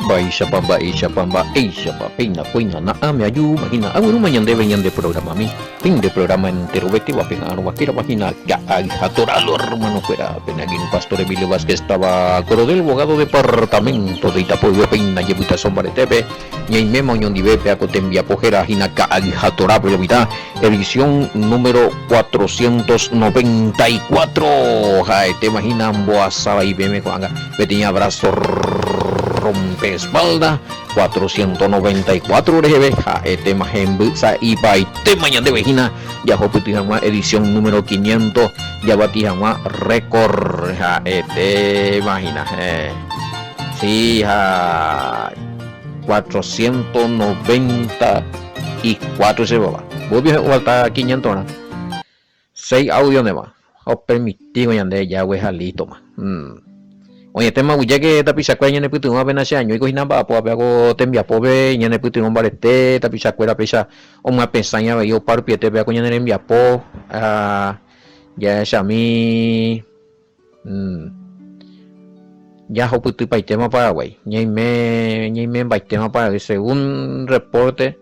Mba'éichapa, mba'éichapa, mba'éichapa, péina kóina na'ãme aju mahína aguerúma ñandéve ñande programami, pende programa enterovetéva peha'arõva hérava hína Ka'ay ha Toralo hermano-kuéra, pene angirũ Pastor Emilio Vázquez táva Coronel Bogado departamento de Itapúa péina jepytaso mbaretépe ñaiméma oñondive pe ako tembiapo héra hína Ka'ay ha Torápe lo mitã, edición número 494 ha'etéma hína mbohasa vai peẽme ko'ág̃a peteĩ abrazo rompe espalda 494 reheve ha'etéma hemby sa'ipaitéma ñandéve hína jahupyty hag̃ua edición número 500 javati hag̃ua récord ha'etéma hína sí ha 494 che baba. Vos falta 500 rã. 6 audio ndéma. Opermitívo ñande Yahweh ha lístoma. Mm. Oñetéma guyjéke tapichakuéra ñanepytyvõ apena che añóiko hína mba'apo ape ako tembiapópe ñanepytyvõ mbarete tapichakuéra péicha omyapesãi avei opa rupietépe ako ñane rembiapo ha jahechami mm jahupytypaitéma Paraguái ñaime ñaimembaitéma Paraguái según reporte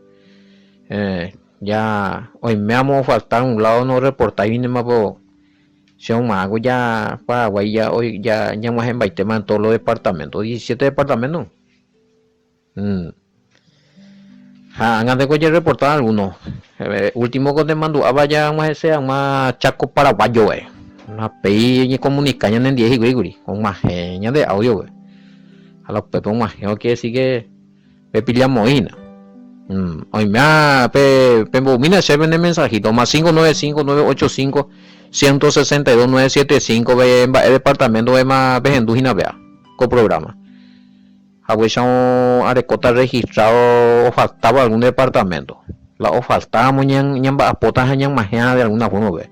eh ya oiméamo ofalta un lado no reportáivinema po Che omaãko ja Paraguái ja ja ñag̃uahẽmbaitéma en todos los departamentos, 17 departamento. Mm. Ha ág̃a ndéko ojereporta alguno. Último ko nemandu'áva ja og̃uahẽse hag̃ua Chaco Paraguayo-pe. Ha péi oñekomunika ñanendie hikuái kuri, og̃uahẽ ñande audio-pe. Ha la upépe og̃uahẽvo quiere decir que pepillamoĩ hína. Oiméva pe pemboumína chéve ne mensajito, más 595 985 162 975 pe mba'e departamento-pema pehendu hína péva ko programa. Haguéicha arekóta registrado ofaltáva algún departamento. La ofaltáramo ñamba'apóta ha ñag̃uahẽa de alguna forma-pe.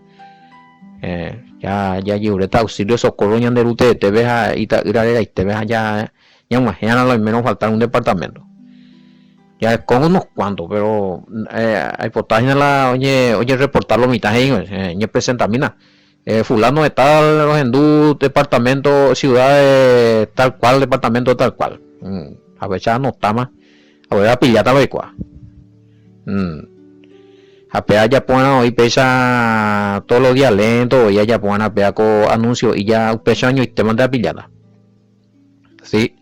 Jajeruréta auxilio, socorro ñande Ru teetépe ha ita'ýra reraitépe ha ñag̃uahẽarã la oimérõ ofalta algún departamento. Jareko unos cuantos, pero aipota hína la oñerreporta lo mitã he'i, ñepresentamína. Fulano de tal rohendu departamento ciudad de tal cual departamento tal cual. Apecha anotáma, avei apilláta roikuaa. Ha pe ajapo va'erã oĩ péicha todos los días lento voi ajapo va'erã péa ko anuncio ija upéicha añoitémante apilláta. Sí.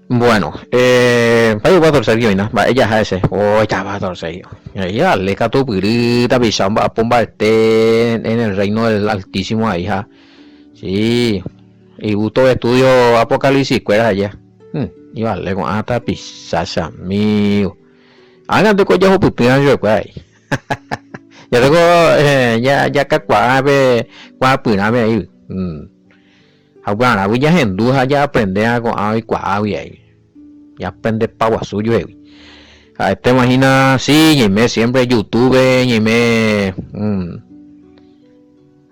Bueno, eh, mba'e opa torcer oĩna, mba'e jaha hese. Oh, java torcer. Ahí ale katupyry tapicha omba'apo mbarete en el reino del Altísimo ahí ha. Sí, igusto de estudio Apocalipsis kuéra allá. Hmm, ivale ko'ã tapicha chamigo. Ág̃ante ko jahupytýva chupekuéra ahí. Ya tengo eh, ya jakakuaa pe kuaapyrãme ahí. Hmm. Ha upearãgui jahendu ha jaaprende ko'ã oikuaágui ae. Ñaaprende guasu juehegui. Ha'etéma hína si ñaime siempre YouTube ñaime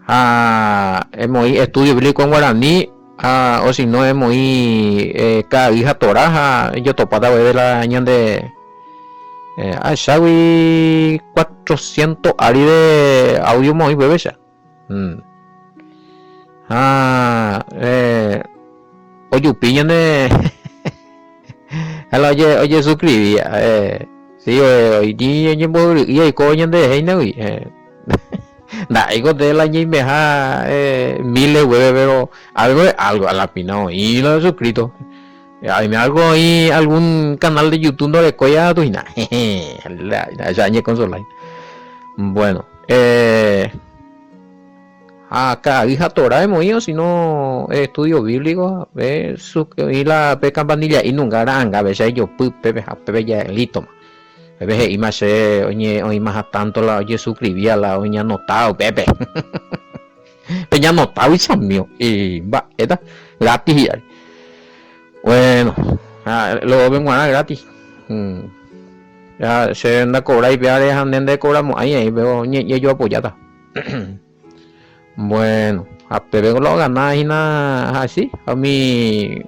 ha emoĩ estudio bíblico en guaraní ha o si no emoĩ ka'ay ha Torá ha jotopáta voi de la ñande ahechágui cuatrocientos ári de audio omoĩ upépecha. Ha ojupi ñane ha la ojesuscribí sí oĩ oñembohyry'i oiko ñanderehe hínagui nda'éiko nde la ñaimeha miles guéve pero algo es algo a la pina oĩ la suscrito oime algo oĩ algún canal de youtube ndorekói katu hína ahecha añeconsola bueno. Ha ka'ay ha Torá emoĩ o si no estudio bíblico pe oĩ la pe campanilla'i nunga ra'anga péicha ijopy pépe ha upépe ja lístoma. Pépe he'íma che oĩmaha tanto la ojesuscribía la oñanota upépe. Peñanotágui chamío mba'éta gratis hi'ári. Bueno, ha luego peg̃uarã gratis. Ya che ndakobrái péare ha nde ndekobramo'ãi aĩ péro ñejoapojáta. Bueno, ha pépe la ogana hína ha si, ha umi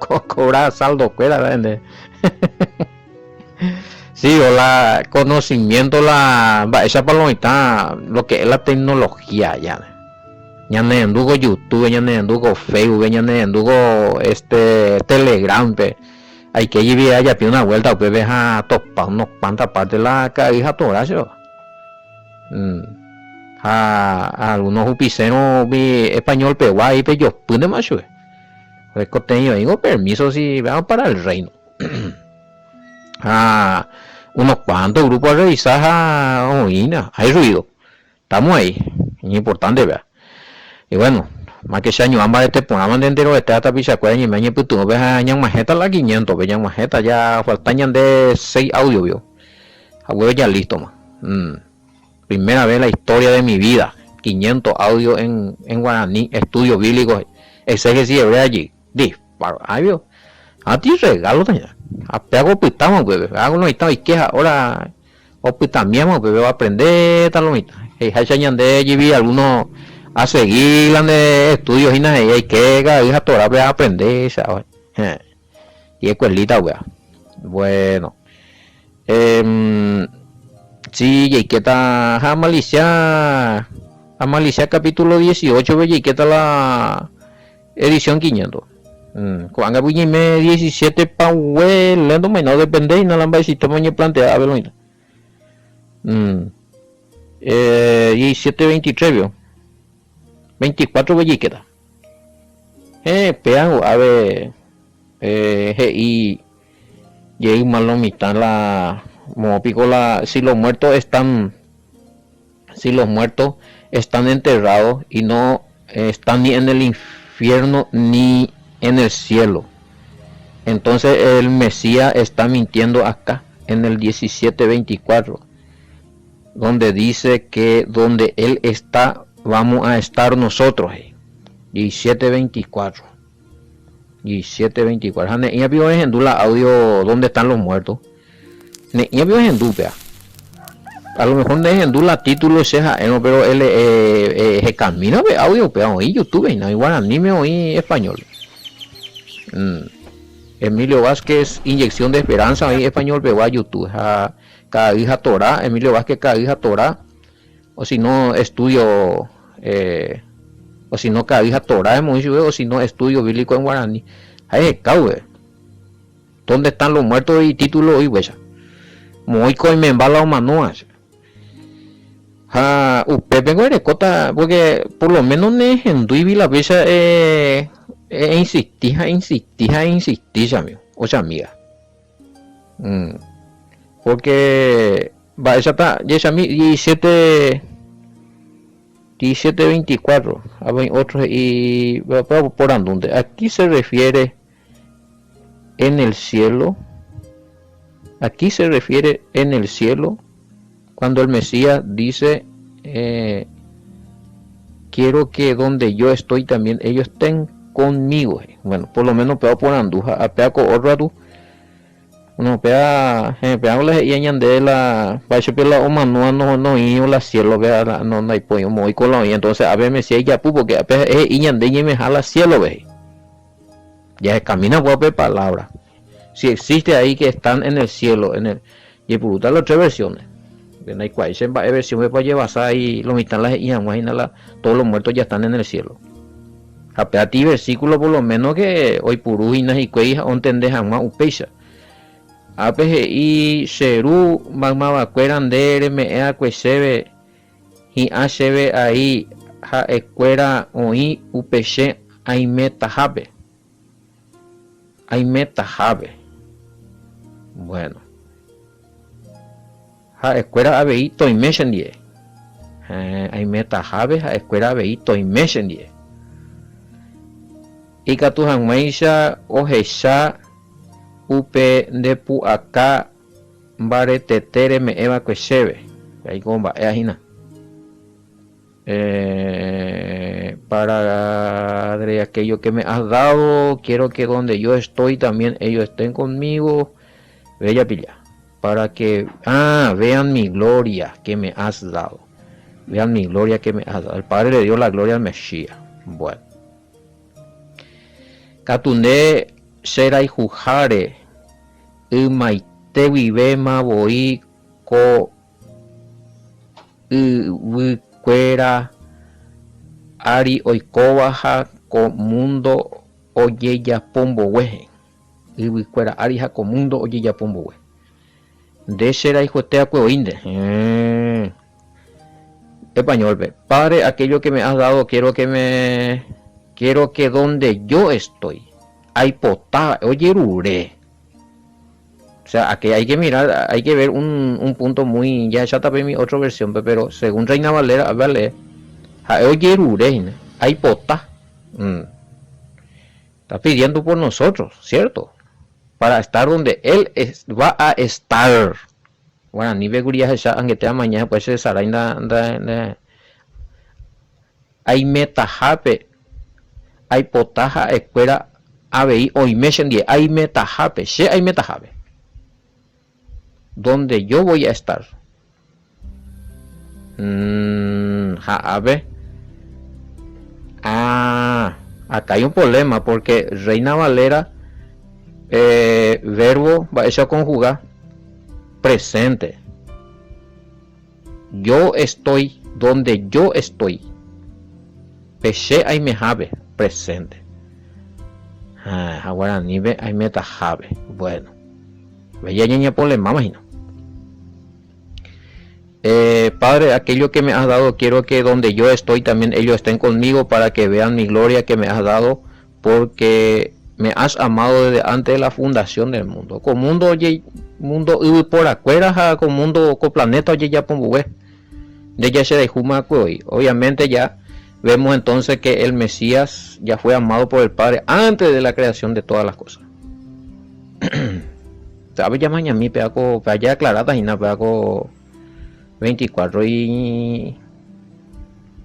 okobra saldo kuéra nde. Sí, o la conocimiento la mba'éichapa lo oĩta lo que es la tecnología ya. Ñanerendu ko YouTube, ñanerendu ko Facebook, ñanerendu ko este Telegram-pe. Aike jepi ajapi una vuelta upépe ha atopa unos cuantas parte la ka'ay ha torá che va. Ha algunos hupisérõ umi español pegua ahí pejopýntema chupe. Oikotevẽ oĩngo permiso si vamos para el reino. Ha unos cuantos grupo arrevisa ha oĩna, hay ruido. Estamos ahí, iñimportante péva. Y bueno, más que che añuã mbarete porãva nde enterovete tapichakuéra ñaime añepytyvõpe ha ñag̃uahẽta la quinientos-pe, ñag̃uahẽta ya falta ñande seis audio pio. Ha upépe ya lístoma. Primera vez en la historia de mi vida, quinientos audio en, en guaraní, estudio bíblico, exégesis hebrea jey. Disparo, ái pio. Ha ti regalo taña. Ha péa ko opytáma upépe. Péa ko lo mitã oike ha hora Opytamiéma upépe oaprendéta lo mitã. He'iháicha ñande jepi alguno asegi la nde estudio hína he'i aike ka'ay ha Torápe aaprende cha'o. Héẽ. Y escuelita upéva. Bueno. Eh, si jaikéta ha amalisia, amalisia capítulo 18 pe jaikéta la Edición quinientos. Ko'ág̃a py'ỹi ñaime diecisiete pague lénto mayna odepende hína la mba'e sistema oñeplantea ápe lo mitã. Diecisiete veintitrés pio. Veinticuatro pe jaikéta. Héẽ, péa ko'ápe he'i jeýma lo mitã la moõ piko la si los muertos están Si los muertos están enterrados y no están ni en el infierno ni en el cielo, entonces el Mesías está mintiendo acá en el 17:24, donde dice que donde Él está vamos a estar nosotros. 17:24. 17:24. Ha ne'ĩra piko rehendu la audio ¿Dónde están los muertos? Ne'ĩra piko rehendu upéva. A lo mejor nde rehendu la título che ha'érõ pero el ehekamína pe audio upéva oĩ YouTube hína, oĩ guaraníme oĩ español. Emilio Vázquez Inyección de Esperanza oĩ español pegua YouTube ha Ka'ay ha Torá, Emilio Vázquez Ka'ay ha Torá o si no estudio o si no Ka'ay ha Torá emoĩ chupe o si no estudio bíblico en guaraní ha eheka upépe. Dónde están los muertos itítulo oĩ upéicha. Moõiko oimemba la omanóva. Ha upépengo erekóta, porque por lo menos nehendúigui la péicha einsisti ha einsisti ha einsisti che amigo o che amiga. Porque mba'éichapa jahechami diecisiete diecisiete veinticuatro, avei otro he'i porandúnte, aquí se refiere en el cielo, aquí se refiere en el cielo cuando el Mesías dice eh, quiero que donde yo estoy también ellos estén conmigo. Bueno, por lo menos peo porandu ha apea ko otro atu. Bueno, pea, eh, pea la he'i ñande la mba'éicha la omanóva no noĩrõ la cielo pe la no ndaipói omoĩ ko la oĩ entonces ápe Mesías ijapu porque ápe he'i ñande ñaimeha la cielo pe he'i. Jahekamína upéva pe palabra. Si existe ahí que están en el cielo, en el jaipurúta las tres versiones. Porque ndaikuaái che mba'e versión-pepa ojevasa ahí lo mitã la he'i hag̃ua hína la todos los muertos ya están en el cielo. Ha pe ati versículo por lo menos que oipuru hína hikuái ha ontende hag̃ua upéicha. Ápe he'i che ru maymavakuéra nde reme'ẽ'akue chéve Hi'ã chéve ai ha'ekuéra oĩ upe che aimetahápe. Aimetahápe. Bueno. Ha'ekuéra avei toime chendie. Héẽ, aimetahápe ha'ekuéra avei toime chendie. Ikatu hag̃uáicha ohecha upe nde pu'aka Mbaretete reme'ẽ va'ekue chéve. Aiko mba'éva hína. Para de aquello que me has dado, quiero que donde yo estoy también ellos estén conmigo. Bella pilla. Para que ah, vean mi gloria que me has dado. Vean mi gloria que me has dado. El Padre le dio la gloria al Mesías. Bueno. Katu nde che rayhuháre Ymaite guivéma voi ko yvykuéra ári oikóva ha ko múndo ojejapo mbogue. Yvykuéra ári ha ko múndo ojejapo mbogue. Nde che rayhuetéakue oĩnte. Héẽ. Español-pe, Padre, aquello que me has dado quiero que me quiero que donde yo estoy. Aipota ojerure. O sea, aquí hay que mirar, hay que ver un, un punto muy jahecháta pe mi otro versión-pe, pero según Reina Valera, vale, ha'e ojerure hína, aipota. Mm. Está pidiendo por nosotros, ¿cierto? Para estar donde él es, va a estar. Guaranípe kuri jahecha angete amaña hikuái che Sarai nda, nda, nda, aimetahápe aipota ha'ekuéra avei oime chendie, aimetahápe, che aimetahápe. Donde yo voy a estar. Mm, ha ápe. Ah, acá hay un problema porque Reina Valera eh, verbo mba'éicha oconjuga presente. Yo estoy donde yo estoy. Pe che aimehápe, presente. Ha, ha guaranípe aimetahápe. Bueno. Veja ñañepolemáma hína. Eh, Padre, aquello que me has dado, quiero que donde yo estoy también ellos estén conmigo para que vean mi gloria que me has dado, porque me has amado desde antes de la fundación del mundo. Ko mundo oje, mundo yvyporakuéra ha ko mundo, ko planeta ojejapo mboyve. Nde ja che rayhúma akue oĩ. Obviamente ya vemos entonces que el Mesías ya fue amado por el Padre antes de la creación de todas las cosas. Ave jamañami péva ko, péva jaaclaráta hína péva ko 24 y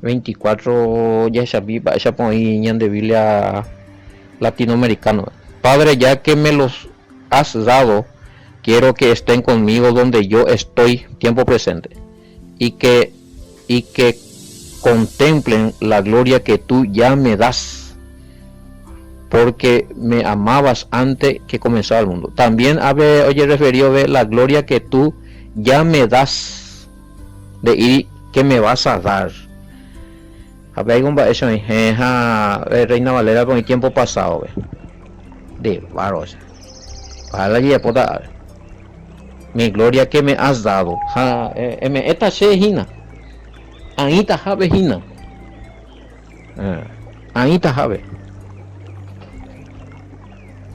24 jahechami mba'éichapa oĩ ñande Biblia latinoamericano. Padre, ya que me los has dado, quiero que estén conmigo donde yo estoy, tiempo presente, y que, y que contemplen la gloria que tú ya me das, porque me amabas antes que comenzara el mundo. También ave oye referido ve la gloria que tú ya me das, de ir que me vas a dar. Ha pe aigo mba'e che oĩ hẽ ha Reina Valera pe oĩ tiempo pasado pe. De barro che. Ha la jejapóta ave. Mi gloria que me has dado. Ha eme'ẽta che hína. Aĩtahápe hína. Aĩtahápe.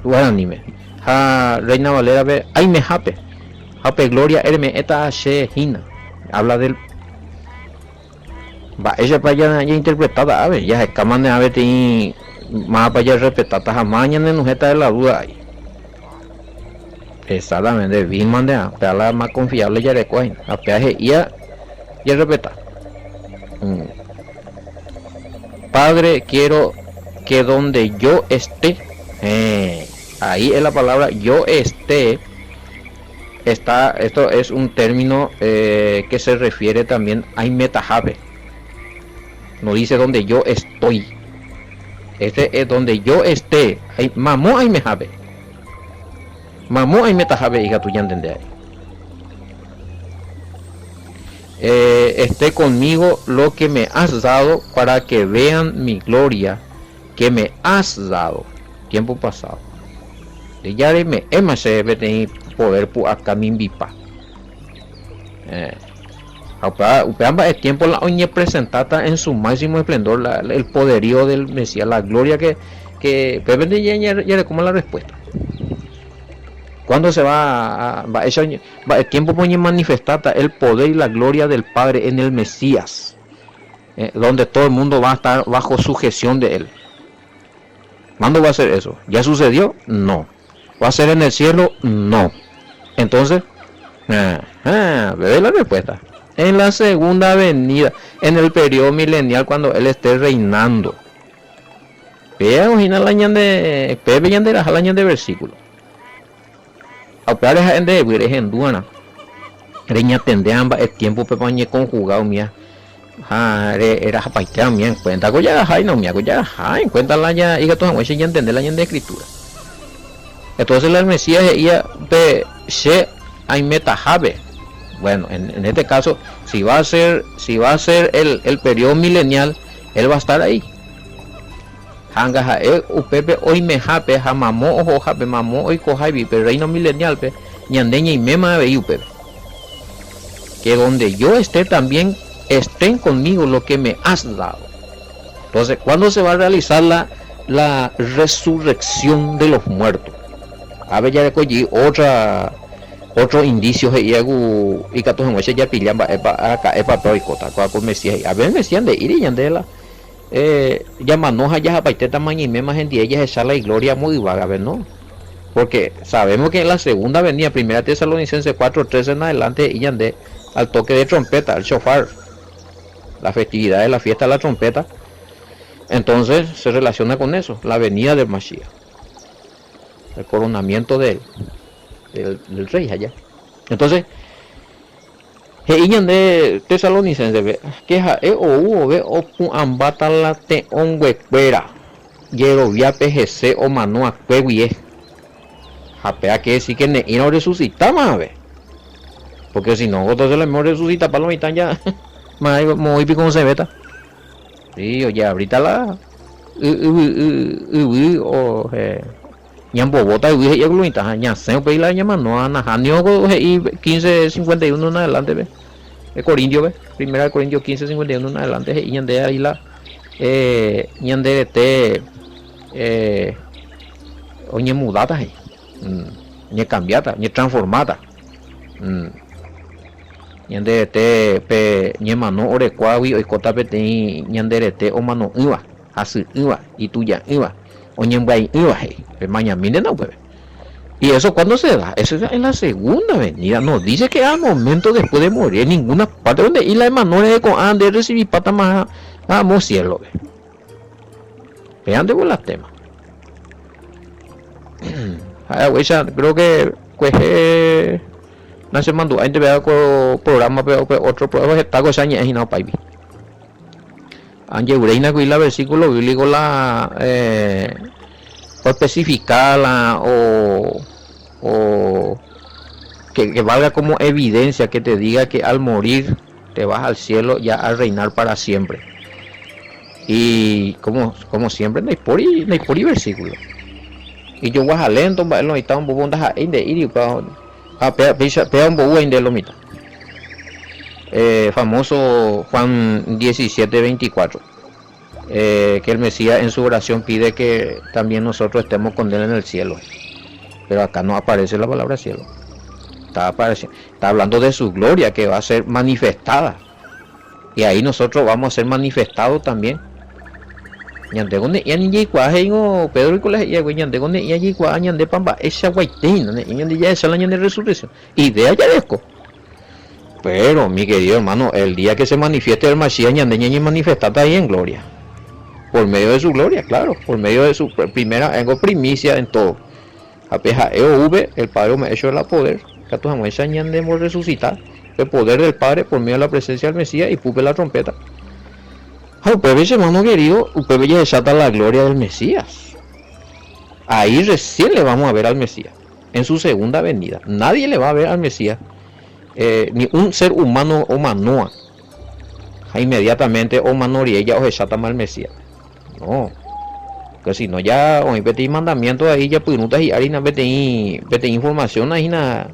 Guaraníme. Ha Reina Valera-pe aimehápe. Ha pe gloria ereme'ẽta che hína. Habla del Mba'éichapa jainterpretáta ave? Jahekámane ave peteĩ mávapa jarrespetáta ha máva ñanenuhẽta de la duda ai. Exactamente, Vilma nde ha, péva la más confiable jarekóva hína. Ha péva he'íva jarrespeta. Padre, quiero que donde yo esté, héẽ, ahí es la palabra yo esté. Está, esto es un término eh, que se refiere también a aimetahápe. No dice donde yo estoy. Este es donde yo esté. Mamo aimehápe. Mamo aimetahápe ikatu ñantende ahí. Eh, esté conmigo lo que me has dado para que vean mi gloria que me has dado. Tiempo pasado. Nde ja reme'ẽma chéve peteĩ poder pu'aka mimbipa. Eh, ha upéva, upéva mba'e tiempo la oñepresentáta en su máximo esplendor la, el poderío del Mesías, la gloria que, que upépe ya, ya, jarekóma la respuesta. ¿Cuándo se va a, mba'éicha, mba'e tiempo oñemanifestáta el poder y la gloria del Padre en el Mesías? Eh, donde todo el mundo va a estar bajo sujeción de él. ¿Cuándo va a ser eso? ¿Ya sucedió? No. ¿Va a ser en el cielo? No. Entonces, ah, ah, ve la respuesta. En la segunda venida, en el periodo milenial, cuando Él esté reinando. Péva hína la ñande, pépe ñande raha la ñande versículo. Ha upévare ha'e ndehegui rehendúarã, reñatendéva mba'e tiémpopepa oñekonhuga umía ha rerahapaitéva umía en kuénta. Ko jaraháina umía, ko jaraha en kuénta la ikatu hag̃uáicha ñantende la ñande escritura. Entonces la Mesías he'ía pe che aimetahápe, bueno, en, en este caso, si va a ser, si va a ser el, el periodo milenial, él va a estar ahí. Ha anga ha'e upépe oimehápe ha mamo ohohápe, mamo oikoháivi pe Reino Milenial-pe, ñande ñaiméma avei upépe. Que donde yo esté también estén conmigo lo que me has dado. Entonces, ¿cuándo se va a realizar la, la resurrección de los muertos? Ápe jareko jey otra, otro indicio he'íva ku ikatu hag̃uáicha japilla mba'épa araka'épa pe oikóta. Kóa ko Mesías he'i. Ápe Mesías nde'íri ñande la jamano ha jahapaitétama ñaiméma hendie jahecha la igloria amo yvágape, no. Porque sabemos que en la segunda venida, Primera Tesalonicenses 4:13 en adelante he'i ñande al toque de trompeta, el shofar, la festividad de la fiesta de la trompeta, entonces se relaciona con eso, la venida del Mashiach, el coronamiento del, del, del rey allá. Entonces, He'i ñande Tesalonicense-pe, ke ha'e ou vove opu'ãmbáta la te'õnguekuéra jeroviápe hese omano akue guie. Ha péa ke si ke ne'ĩra oresusitáma ave. Porque si no, entonces lo mismo resucitapa lo mitã ya moõi piko osẽvéta. Sí, ojeavríta la yvy yvy o Ñambovóta yvy he'i lo mitã ha ñasẽ upéi la ñamano nahánio ko he'i 15, 51 en adelante pe, pe Corindio pe, primera de Corintios 15, 51 en adelante he'i ñande ahí la eh, ñande rete eh, oñemudáta he'i, mm, oñecambiáta, oñetransformáta. Mm. Ñande rete pe ñemano orekuágui oikóta peteĩ ñande rete omano'ỹva. hasy'ỹva, ituja'ỹva, oñembyai'ỹva, he'i, pemañamíntena upépe. Y eso cuándo se da? Eso en la segunda venida. No dice que al momento después de morir, en ninguna parte donde y la hermano de ko'ã nde recibipátama amo cielo-pe. Péante ko la tema. Ha'e haguéicha, creo que kuehe nachemandu'áinte péva ko programa-pe o pe otro programa, heta ko che añe'ẽ hína opáipi. Anjeguréina kuri la versículo bíblico la oespecifica la o o que, que valga como evidencia que te diga que al morir te vas al cielo ya a reinar para siempre. Y como, como siempre ndaipóri ndaipóri versículo. Ijoguahalénto mba'e lo mitã ombovo ndaha'éi nde'íri upéva ha péa péicha péa ombou aínde lo mitã. Eh, famoso Juan 17, 24. Eh, que el Mesías en su oración pide que también nosotros estemos con él en el cielo. Pero acá no aparece la palabra cielo. Está, apareciendo, está hablando de su gloria que va a ser manifestada. Y ahí nosotros vamos a ser manifestados también. Ñandéko ne'ĩa ni jaikuaa he'íngo Pedro oiko la he'íakue ñandéko ne'ĩa jaikuaa ñandépa mba'eichaguaite hína ne'ĩ ñande jahecha la ñane resurrección. Idea jareko. Pero, mi querido hermano, el día que se manifieste el Mashiach ñande ñañemanifestáta ahí en gloria. Por medio de su gloria, claro, por medio de su primera, algo primicia en todo. Ha pe ha'e oúpe, el Padre ome'ẽ chupe la poder, katu hag̃uáicha ñanemborresusita pe poder del Padre por medio de la presencia del Mesías ipúpe la trompeta. Ha upépe, che hermano querido, upépe jahecháta la gloria del Mesías. Ahí recién le vamos a ver al Mesías, en su segunda venida. Nadie le va a ver al Mesías, eh, ni un ser humano omanóa. Ha inmediatamente omano rire ja ohechátama al Mesías. No. Porque si no ya oĩ peteĩ mandamiento ahí japyrũta hi'ári hína peteĩ peteĩ información hína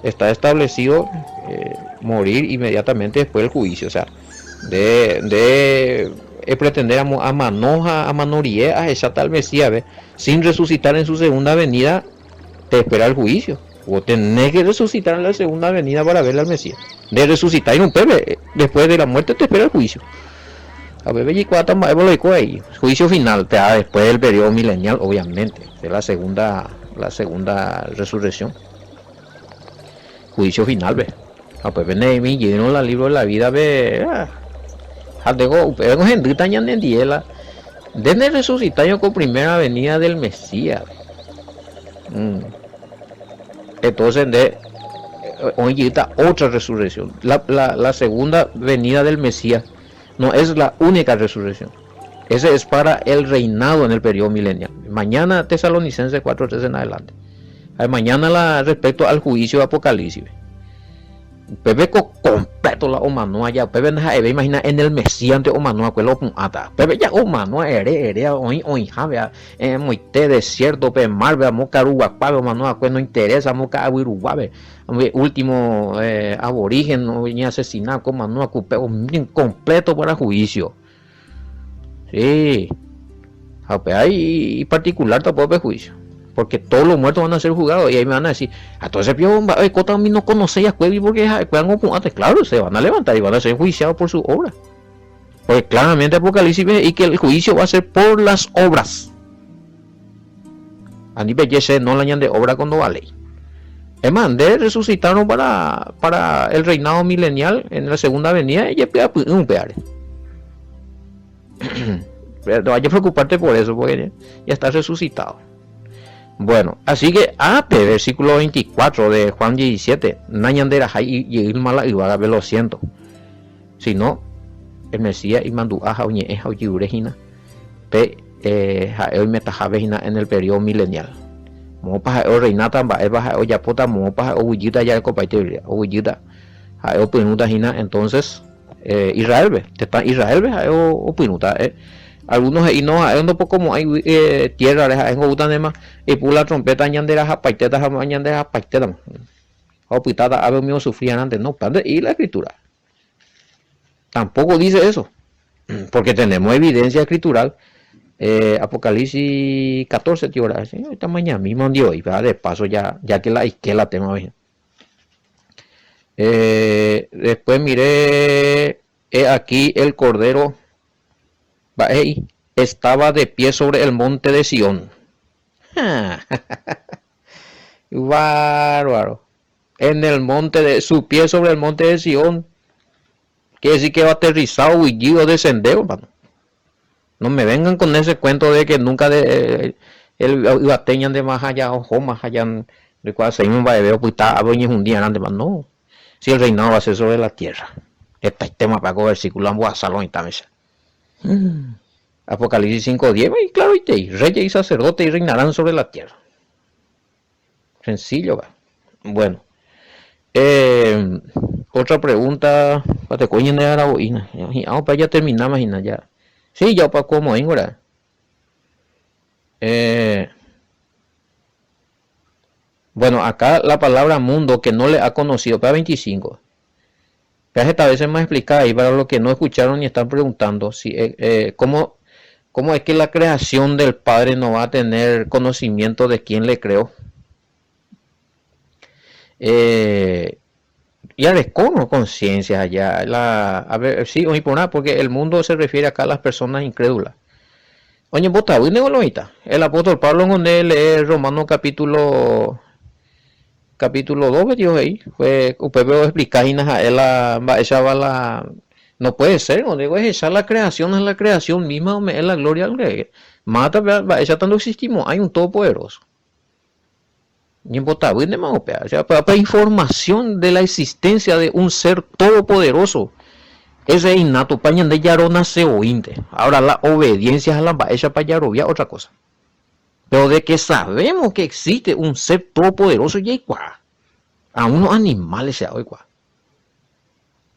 está establecido eh, morir inmediatamente después del juicio. O sea, nde nde epretendéramo amano ha amano rie ahecháta al Mesías-pe sin resucitar en su segunda venida, te espera el juicio. Vos tenés que resucitar en la segunda venida para ver al Mesías. Nde resucitáirõ upépe, después de la muerte te espera el juicio. Ha upépe jaikuaáta mba'épa la oiko ahí. Juicio final, te da después del periodo milenial, obviamente. Es la segunda, la segunda resurrección. Juicio final, pe. Ha upépe ne'ĩmi jeýrõ la libro de la vida pe. Ah. Ha ndéko upépe ohendýta ñanendie la nde neresucitáirõ ko primera venida del Mesías. Mm. Entonces nde oĩ jeýta otra resurrección. La, la, la segunda venida del Mesías no es la única resurrección. Ese es para el reinado en el periodo milenial. Mañana Tesalonicenses 4.3 en adelante. Mañana la, respecto al juicio de Apocalipsis. Upépe ko completo la omanóva ja upépe ndaha'evéima hína en el Mesías-nte omanóva'ekue la opu'ãta. Upépe ja omanóva ere ere oĩ oĩhápe moite desierto-pe, mar-pe, amo karuguakuápe omanóva'ekue nointeresa amo ka'aguyruguápe. Umi último aborigen oñeasesina'akue omanóva'ekue upe umi completo para juicio. Sí. Ha upéva iparticular tampoco pe juicio. Porque todos los muertos van a ser juzgados y ahí me van a decir, entonces pio mba'e oikóta umi no conocéi akuégui porque ha'ekuéra omopu'ãta. Claro, se van a levantar y van a ser juiciados por su obra. Porque claramente Apocalipsis he'i que el juicio va a ser por las obras. Ani peje che no la ñande obra ko ndovaléi. Es más, nde resucitaron para, para el reinado milenial en la segunda venida ejepy'apy'ỹ upévare. No hay que preocuparte por eso, porque ya está resucitado. Bueno, así que ápe, versículo 24 de Juan 17, nañanderahái jeýma la yvágape, lo siento. Sino, el Mesías imandu'a ha oñe'ẽ ha ojyure hína pe ha'e oimetahápe hína en el periodo milenial. Moõpa ha'e orreináta, mba'épa ha'e ojapóta, moõpa ha'e oguejýta jarekopaite Biblia, oguejýta, ha'e opyrũta hína entonces Israel-pe, tetã Israel-pe ha'e opyrũta. Ha'e, algunos he'i no, ha'e ndopokomo'ãi tierra-re, ha'e ho'útantema ipu la trompeta ñanderahapaitéta ha ñanderahapaitétama. Ha opytáta ápe umi osufri arãnte. No, upéva nde'íri la escritura. Tampoco dice eso, porque tenemos evidencia escritural. Eh, Apocalipsis 14, tío, ¿sí? Ahorita mañana mismo hoy, de paso ya, ya que la izquierda tema eh, después miré, he aquí el cordero estaba de pie sobre el monte de Sión. Bárbaro. En el monte de, su pie sobre el monte de Sión. Quiere decir que va aterrizado, huillido, descender, hermano. No me vengan con ese cuento de que nunca de, el yvate ñande más allá oho más allá ndoikuaaseimi mba'eve opyta ápe oñehundi arã ndépa. No. Si el reinado va a ser sobre la tierra. Hetaitémapa ko versículo ambohasa lo mitãme che. Apocalipsis 5:10, y claroitei, reyes y sacerdotes reinarán sobre la tierra. Sencillo va. Bueno. Eh, otra pregunta, pateko ñande aravo'ína. Hi'ã opa ya terminama hína ya. Sí, ya opa komoĩngo ra'e. Eh, bueno, acá la palabra mundo que no le ha conocido, para 25. Ya esta vez se me explica ahí para los que no escucharon y están preguntando si, eh, eh, cómo, cómo es que la creación del Padre no va a tener conocimiento de quién le creó. Eh, ya descono conciencia allá. La, a ver, sí, hoy por nada, porque el mundo se refiere acá a las personas incrédulas. Oye, El apóstol Pablo donde lee Romano capítulo capítulo 2 Dios ahí fue upépe oexplica hína ha'e la mba'éichapa la no puede ser no digo ehecha la creación es la creación misma ome'ẽ la gloria al rey máta mba'éichata ndoexistimo'ãi un todopoderoso ñembotavýntema upéva o sea pe información de la existencia de un ser todopoderoso ese es innato pa ñande jaronase voínte ahora la obediencia ha la mba'éichapa jarovia otra cosa. Pero de que sabemos que existe un ser todopoderoso jaikuaa. A unos animales se oikuaa.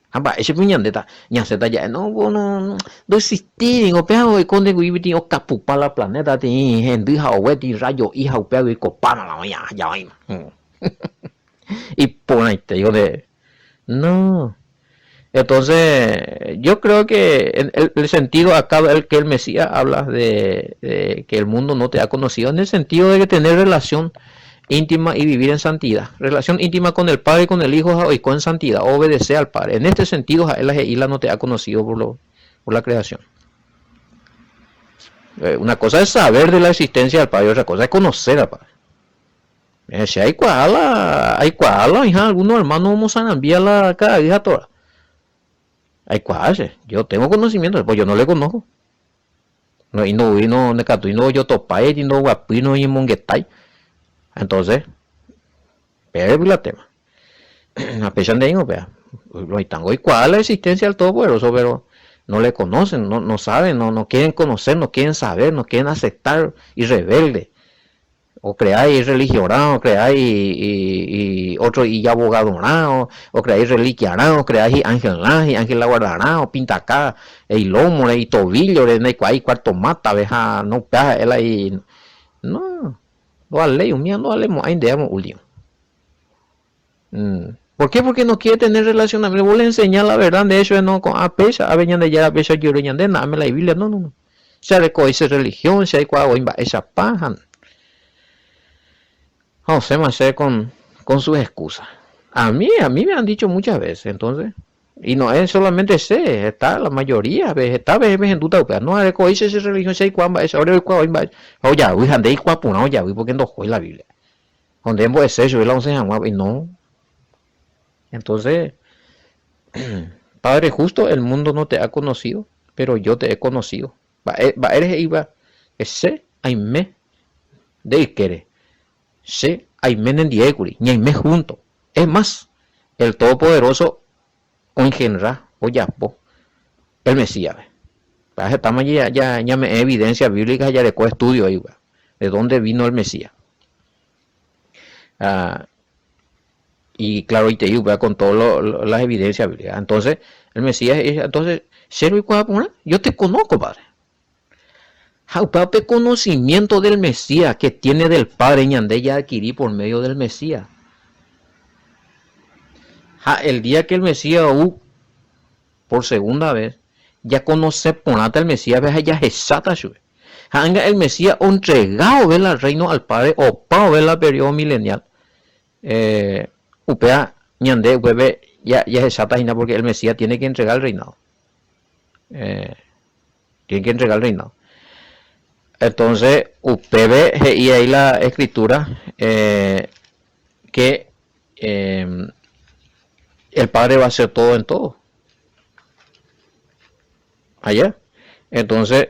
Ha mba'éichapa ñandéta ñasẽta ja'e no, no, ndoexistíri ningo péva oiko ndegui peteĩ okapupa la planeta peteĩ hendy ha ogue peteĩ rayo'i ha upévagui oikopáma la oĩ ja oĩma. Iporãite nde. No. Entonces, yo creo que en el sentido acá el que el Mesías habla de, de que el mundo no te ha conocido, en el sentido de que tener relación íntima y vivir en santidad. Relación íntima con el Padre, con el Hijo y con santidad. Obedece al Padre. En este sentido, Jael la no te ha conocido por, lo, por la creación. Eh, una cosa es saber de la existencia del Padre y otra cosa es conocer al Padre. Eh, che aikuaa la aikuaa la oĩha algunos hermanos omosarambía la ka'ay ha toa. Aikuaa che, yo tengo conocimiento, pues yo no le conozco. No, y no, y no, nekatúi no ojotopái, ni ndoguapýi, no oñemongetái. Entonces, péva la tema. Ha péicha nde'ívo péva. Lo mitãngo oikuaa la existencia del Todopoderoso, pero no le conocen, no, no saben, no, no quieren conocer, no quieren saber, no quieren aceptar y rebelde. Ocrea ireligiorã, ocrea i otro ijabogadorã, ocrea irreliquiarã, ocrea hi'angelrã, hi'ángel la guardarã, opintaka ilómore, itovíllore, ndaikuaái icuarto mátave ha no upéva ha'e la i. No, ndovaléi, umíva ndovalemo'ãi nde amo último. ¿Por qué? Porque no quiere tener relacionamiento. Vos le enseñás la verdad, de hecho, no, ko'ã péicha, ave Ñandejára péicha ojerure ñande, na'áme la Biblia, no, no, no. Che areko che religión, che aikuaa voi mba'éichapa, ha, ha osẽma che con, con sus excusas. A mí, a mí me han dicho muchas veces, entonces, y no es solamente che, heta, la mayoría, heta veces pehendúta upéva, no areko voi che religión, che aikuaa mba'éicha, ore roikuaa voi mba'éicha, ha ojavy, ha nde eikuaa porã ojavy porque ndohói la Biblia. Ha nde embo'ese chupe la osẽ hag̃ua, y no. Entonces, Padre justo, el mundo no te ha conocido, pero yo te he conocido. Mba'e, mba'ére he'íva? Che aime nde ykére, che aime nendiékuri, ñaime junto. Es más, el Todopoderoso oengendra, ojapo el Mesías-pe. Upéva hetáma ñame'ẽ evidencia bíblica ha jareko estudio ahí upéva, de dónde vino el Mesías. Y claroitei upéva con todas las evidencias bíblicas. Entonces, el Mesías he'i, entonces, che roikuaa porã, yo te conozco, Padre. Ha upéva pe conocimiento del Mesías que tiene del Padre ñande jaadquiri por medio del Mesías. Ha el día que el Mesías ou por segunda vez, jaconoce porãta el Mesías-pe ha jahecháta chupe. Ha ánga el Mesías ontrega vove la reino al Padre opa vove la periodo milenial, upéva ñande upépe jahecháta hína porque el Mesías tiene que entregar el reinado. Tiene que entregar el reinado. Entonces, upépe he'i ahí la escritura que el Padre va a ser todo en todo. Allá. Entonces,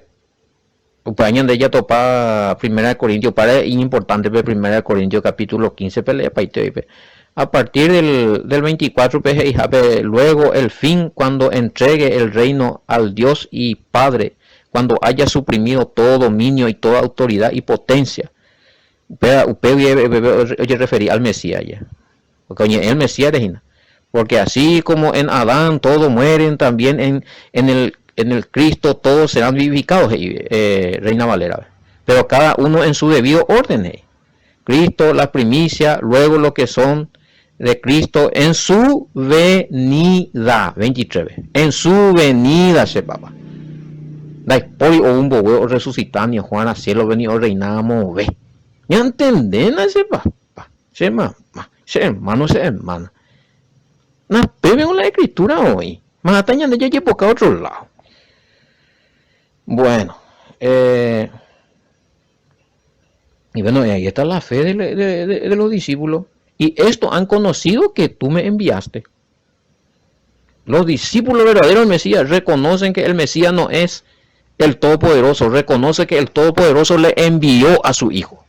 upéva ñande jatopa Primera de Corintios, upévare iñimportante pe Primera de Corintios capítulo 15 pe leepaite oipe. A partir del, del 24 pe he'ihápe, luego el fin cuando entregue el reino al Dios y Padre, cuando haya suprimido todo dominio y toda autoridad y potencia. Upéva, upégui ojerreferi al Mesías ja. Porque oñe'ẽ el Mesías hína. Porque así como en Adán todos mueren, también en, en, el, en el Cristo todos serán vivificados, he'i eh, Reina Valera. Pero cada uno en su debido orden, he'i. Cristo, la primicia, luego lo que son de Cristo en su venida. 23. En su venida, che papá. Ndaipóri ou mbogue orresucita ni oho cielo ni orreina move. Ñantendéna che papá, che mamá, che hermano, che hermana. Napépe la escritura oĩ. Máta ñande jajepoka otro lado. Bueno, y bueno, y ahí está la fe de, de, de, de los discípulos. Y esto han conocido que tú me enviaste. Los discípulos verdaderos del Mesías reconocen que el Mesías no es el Todopoderoso, reconoce que el Todopoderoso le envió a su Hijo.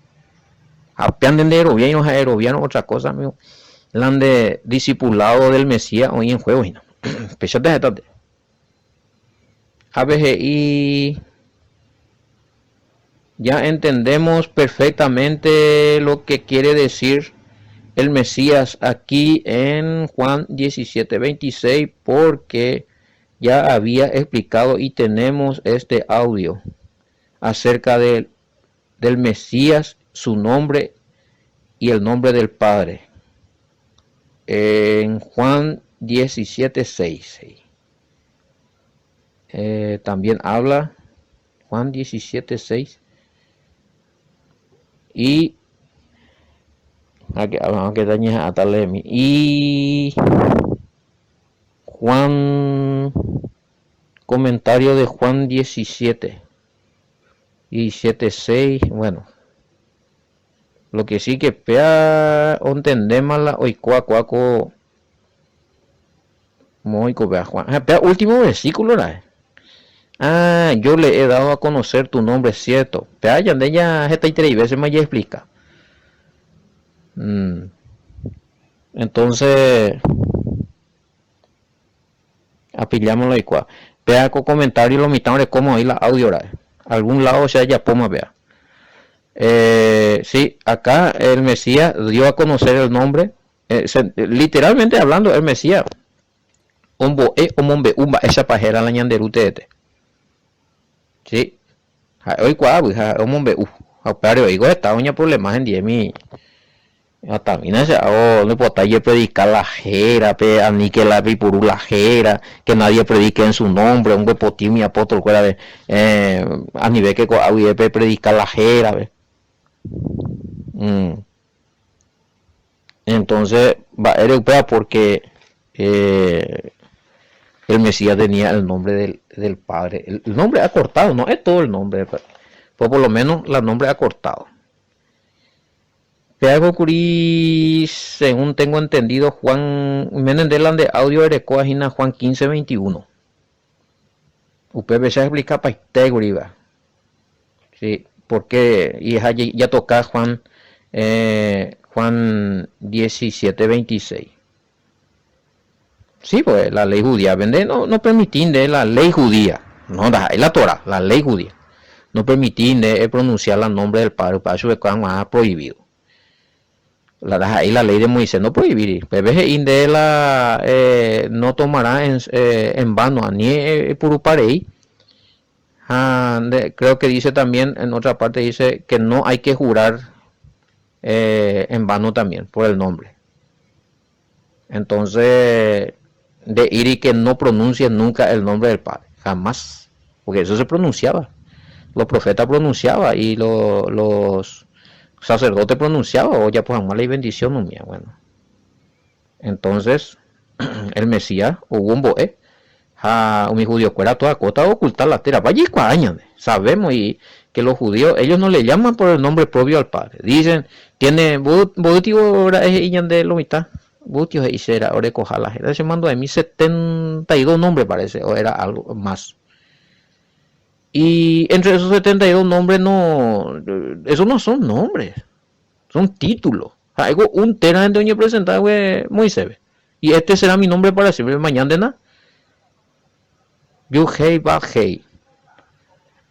Apean de heroviano otra cosa, amigo. Lan de discipulado del Mesías hoy en juego. No. Pechate y ya entendemos perfectamente lo que quiere decir el Mesías aquí en Juan 17, 26, porque ya había explicado y tenemos este audio acerca de, del Mesías, su nombre y el nombre del Padre. En Juan 17, 6. También habla Juan 17, 6. Y y Juan comentario de Juan 17 17, 6, bueno lo que sí que pea ontendéma la oikóva kóa ko moõiko pea Juan ha pea último versículo ra'e ah yo le he dado a conocer tu nombre cierto pea ñande ya hetaiterei veces-ma jaexplica entonces apillamos la oikuaa pea ko comentario lo mitã orekóma oĩ la audio ra'e algún lado che ajapóma pea. Eh, sí, acá el Mesías dio a conocer el nombre, eh, se, literalmente hablando, el Mesías ombo'e, omombe'u mba'éichapa héra la ñande Ru teete. Sí, ha'e oikuaágui ha ha'e omombe'u. Ha upévare oĩko heta oñaproblema hendive Atavina che ao ndoipotái jepredika la hérape, aníke la peipuru la héra, que nadie predique en su nombre, ombyepoti umi apóstol kuérape, anivéke ko'a guive pepredika la hérape. Entonces, mba'ére upéva? Porque el Mesías tenía el nombre del, del Padre, el nombre acortado, no es todo el nombre, pero por lo menos la nombre acortado. Péago kuri según tengo entendido Juan, oiméne nde la nde audio erekóva hína Juan 15, 21. Upépe che aexplica paite kuriva. Sí, porque y ha jatoka Juan eh, Juan 17, 26. Sí, pues la ley judía nde no, no permití nde la ley judía, no ndaha'éi la Torah, la ley judía, no permití nde epronunciar la nombre del Padre, upéva chupekuéra g̃uarã prohibido. La ndaha'éi la ley de Moisés no prohibíri, upépe he'i nde la eh, no tomará en, eh, en vano, ani epurupa rei. Ha nde creo que dice también en otra parte dice que no hay que jurar eh, en vano también por el nombre. Entonces, nde'íri que no pronuncie nunca el nombre del Padre, jamás, porque eso se pronunciaba. Los profetas pronunciaba y lo, los sacerdotes pronunciaba ojapo hag̃ua la ibendición umía. Bueno, entonces el Mesías ou ombo'e ha umi judiokuéra toda costa oculta la téra. Jaikuaa ñande, sabemos y que los judíos, ellos no le llaman por el nombre propio al Padre. Dicen, tiene, mboy ra'e he'i ñande lo mitã, mboy he'i che ra'e orekoha la héra, che mandu'aimi 72 nombre parece, o era algo más. Y entre esos 72 nombres no, esos no son nombres, son títulos. Ha'éko un térante oñepresenta Moisés. Y este será mi nombre para siempre. Mañana Yuhei Bajei.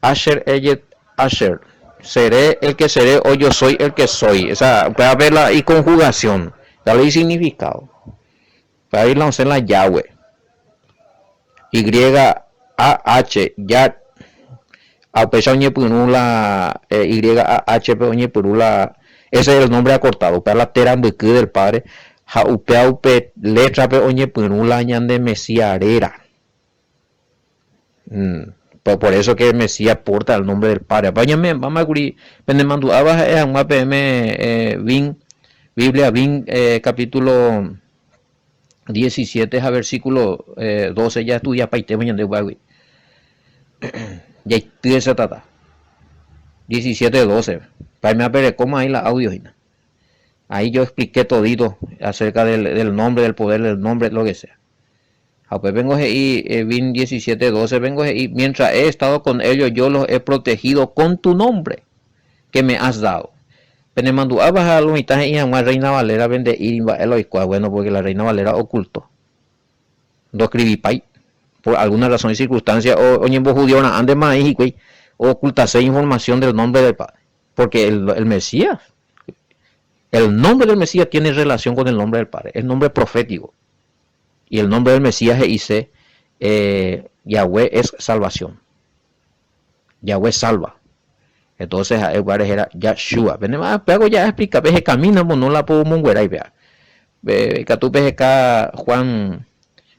Asher Eyet Asher. Seré el que seré o yo soy el que soy. O sea, puede la y conjugación. Dale y significado. Ahí la en la Yahweh. Y A H ya upéicha oñepyrũ la Y A H pe oñepyrũ la ese es el nombre acortado upéva la téra mbyky del padre ha upéva upe letra pe oñepyrũ la ñande Mesías réra. Mm. Por eso que el Mesías porta el nombre del Padre. Apa ñame'ẽmbáma kuri penemandu'áva ha'e hag̃ua peẽme eh, Vin, Biblia Vin eh, capítulo 17 ha versículo eh, 12 ya estudiapaitéma ñande upévagui. Jaity esa tata. 17, 12. Paime aperekóma ahí la audio hína. Ahí yo expliqué todito acerca del, del nombre, del poder del nombre, lo que sea. Ha upépengo he'i, Vin 17, 12 pengo he'i, Mientras he estado con ellos, yo los he protegido con tu nombre, que me has dado. Penemandu'ápa ha lo mitã he'i hag̃ua Reina Valera pe nde'íri mba'e la oikuaa, bueno, porque la Reina Valera ocultó. Ndoscribipái. Por alguna razón y circunstancia oñembojudiora'ãntema aĩ hikuái ocultase información del nombre del Padre. Porque el, el Mesías, el nombre del Mesías tiene relación con el nombre del Padre, es nombre profético. Y el nombre del Mesías he'ise eh, Yahweh es salvación. Yahweh salva. Entonces ha'e upévare héra Yahshua. Pene péako ja explica pehekamínamo no la pomonguerái péa. Ikatu peheka Juan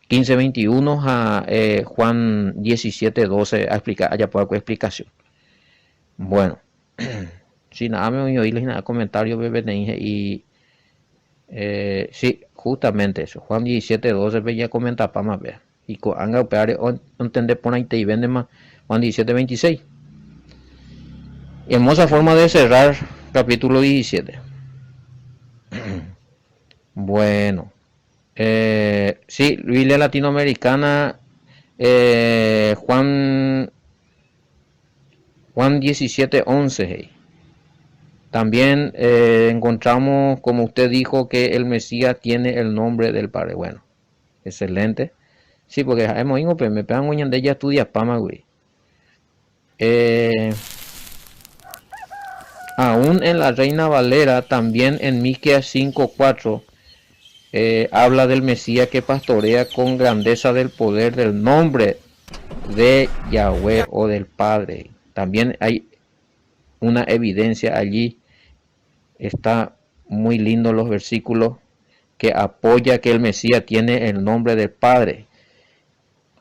15, 21 ha eh, Juan 17, 12 aexplica ajapo va'ekue explicación. Bueno, si na'áme oñoíle hína comentario-pe peteĩ he'i eh, sí, justamente eso, Juan 17, 12 pe ñakomentapáma péa. Y ko'ág̃a upévare ontende porãiteivéntema Juan 17, 26. Hermosa forma de cerrar capítulo 17. Bueno, eh, sí, Biblia Latinoamericana, eh, Juan Juan 17, 11 he'i. También eh, encontramos, como usted dijo, que el Mesías tiene el nombre del Padre. Bueno, excelente. Sí, porque ha'émo oĩngo pe pévango ñande jaestudiapáma gui. Eh, Aún en la Reina Valera, también en Miqueas 5:4, eh, habla del Mesías que pastorea con grandeza del poder del nombre de Yahweh o del Padre. También hay una evidencia allí. Está muy lindo los versículos que apoya que el Mesías tiene el nombre del Padre.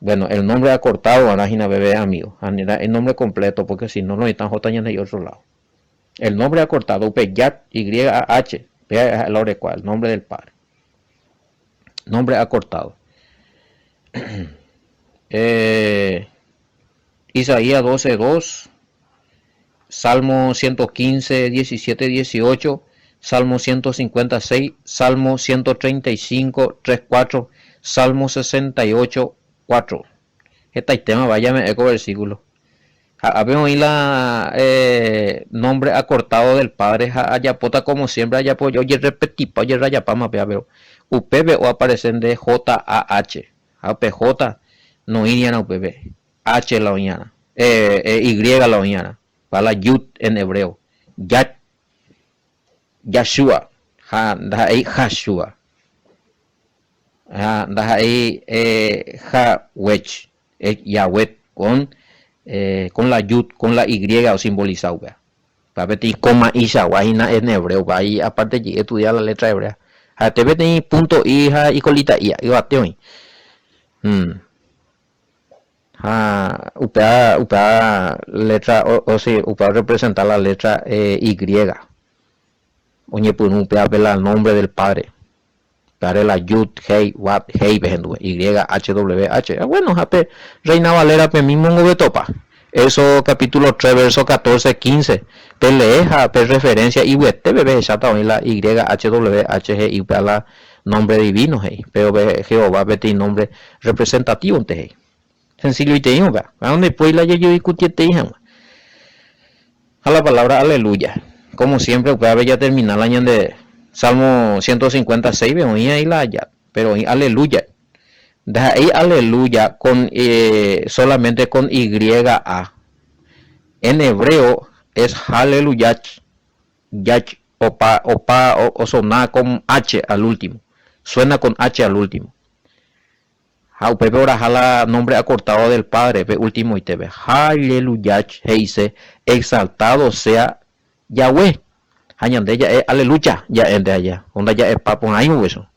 Bueno, el nombre acortado, ahora bebé amigo. El nombre completo, porque si no, no están J y otro lado. El nombre acortado, P, Y, A, H, P, el nombre del Padre. Nombre acortado. eh, Isaías 12, 2, Salmo 115, 17, 18, Salmo 156, Salmo 135, 3, 4, Salmo 68, 4. Hetaitéma vaya me'ẽ ko versículo. Ha ápe oĩ la eh, nombre acortado del Padre ha ajapóta como siempre ajapo ojerrepetipa ojerrayapáma péva pero upépe oaparece nde JAH ha upe J noĩriarã upépe H la oĩarã eh, eh, Y la oĩarã pa la Yud en hebreo Yat Yahshua ha ndaha'éi Jashua Ha ndaha'éi Jawech, Yahweh, con con la yud, con la Y osimbolisa upéva. Upéva peteĩ coma ichagua hína en hebreo, upéva ahí aparte jey estudia la letra hebrea. Ha'ete peteĩ punto'i ha icolita'i yvate oĩ. Ha upéva upéva letra upéva orepresenta la letra Y. Oñepyrũ upévape la nombre del Padre. Upévare la Yud, Hei, Vav, Hei pehenduve, YHWH. Ha bueno, ha pe Reina Valera pe mismo ngove topa. Éxodo capítulo 3 verso 14, 15. Pe lee ha pe referencia iguyetépe pehecháta oĩ la YHWH he'i upéva la nombre divino he'i. Péro pe Jehová peteĩ nombre representativo-nte he'i. Sencilloiteĩ upéva. Ha ndepói la jajodiscutietei hag̃ua. Ha la palabra aleluya. Como siempre upévape jatermina la ñande Salmo 156-pe oĩ ahí la aja, pero oĩ aleluya. Ndaha'éi aleluya con solamente con YA. En hebreo es haleluyach, yach opa opa osona con H al último. Suena con H al último. Ha upépe oraha la nombre acortado del Padre pe ultimoitépe. Hallelujah he'ise exaltado sea Yahweh. Ha ñande ja'e aleluya ja'énte aja, o ndaja'epa porãimo upéicha.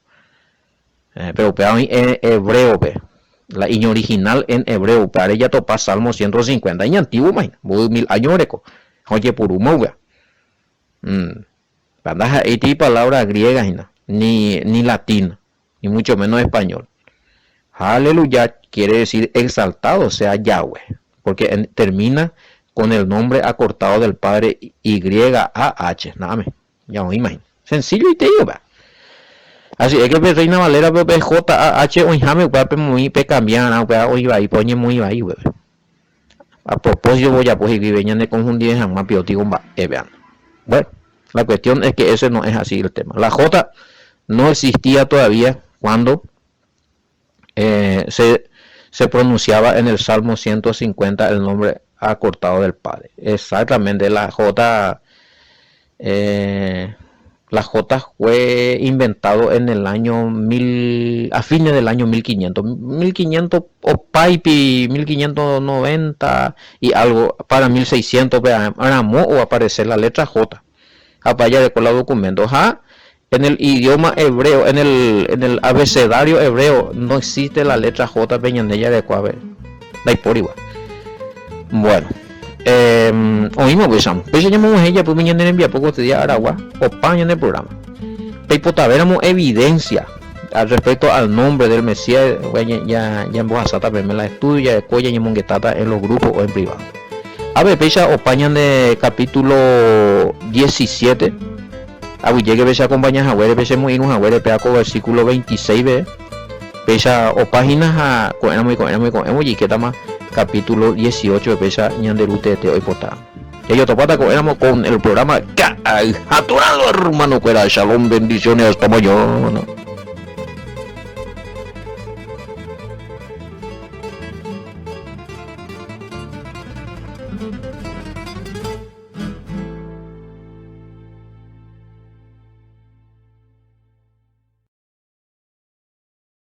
Péro upéva oĩ hebréope, la iñoriginal en hebreo, upévare jatopa Salmo 150 iñantígoma hína, mboy mil áño oreko, ha ojepurúma upéva. Ndaha'éiti palabra griega hína, ni latina. ni mucho menos español. Aleluya quiere decir exaltado sea Yahweh, porque termina con el nombre acortado del Padre YAH, na'ame, ya oĩma hína. Sencillo ite upéva. Así es que pe Reina Valera pe JAH oĩháme upéva pemoĩ pecambiarã upéva oĩ vai pe oñemoĩ vai upépe. A propósito ojapo hikuái ñane confundive hag̃ua piótico mba'épe. Bueno, la cuestión es que ese no es así el tema. La J no existía todavía cuando eh, se, se pronunciaba en el Salmo 150 el nombre acortado del Padre. Exactamente, la J, eh, la J fue inventado en el año mil, a fines del año 1500, 1500 o paipi, 1590 y algo, para 1600, ramo o aparecer la letra J. Apa de con los documentos. Ja, en el idioma hebreo, en el, en el abecedario hebreo, no existe la letra J peñanella de cuave. Ndaipóriva. Bueno, eh, oĩma upéicharamo. Péicha ñamog̃uahẽ japy ñane rembiapo ko este día aragua opa ñane programa. Peipotavéramo evidencia al respecto al nombre del Mesías, ya, ya mbohasáta peẽme la estudio, jareko ñañemongetáta en los grupos o en privado. Ave péicha opa ñande capítulo 17. Aguyjéke peche acompaña haguére, peche moirũ haguére péva ko versículo 26 peve. Péicha opa hína ha ko'ẽramo iko'ẽramo iko'ẽvo jaikétama capítulo 18 péicha ñande Ru teete oipota. Jajotopáta ko'ẽramo con el programa Ka'ay ha Torado hermano kuéra. Shalom, bendiciones, hasta mañana.